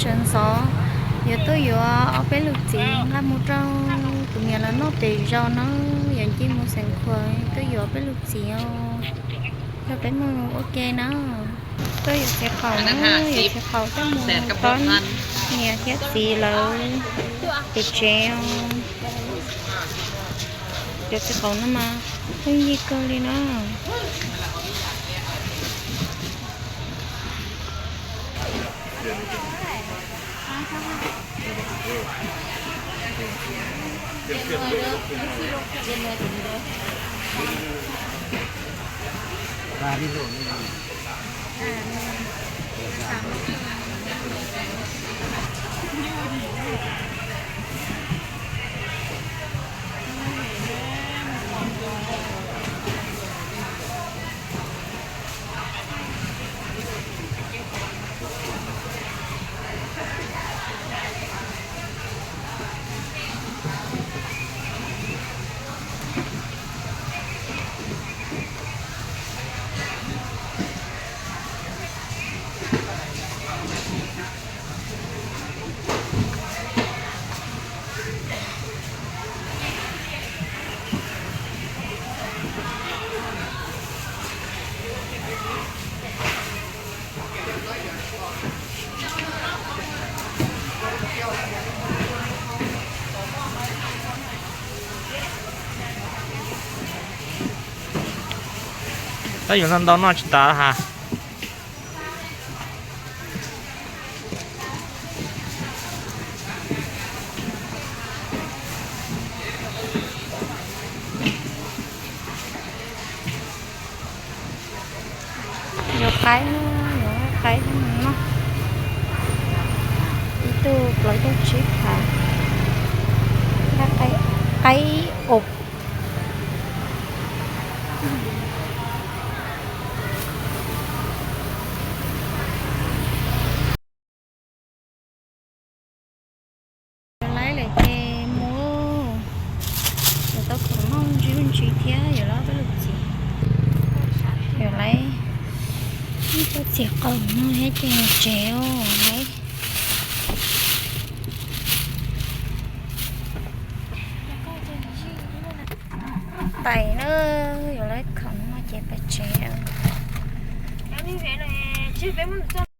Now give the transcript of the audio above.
Sawv ntxov yuav tuaj yuav ob peb lub txiv nqa mus rau tus niam los noj pem zos na, yuav nce mus Xeev Khuam tuaj yuav ob peb lub txiv os. Yog peb mus ua ke na, tuaj yuav txiv qaum na, yuav txiv qaum tuaj mus pab niam thiab txiv lawv pem tsev os. Yuav txiv qaum no mas pheej yig kawg li na. Tab yuav ntau ntau noj tsis tas has. Yuav qaib, yuav qaib no. Ib tug plaub caug tsib phav. Qaib os. Yuav laib lawm ces mus, yuav tau khoom noj ntsis ntsis thiab yuav laib peb lub txiv. Yuav laib ib tug txiv qaum no thiab ces mus tsev os. Tais na, yuav laib khoom no ces peb tsev.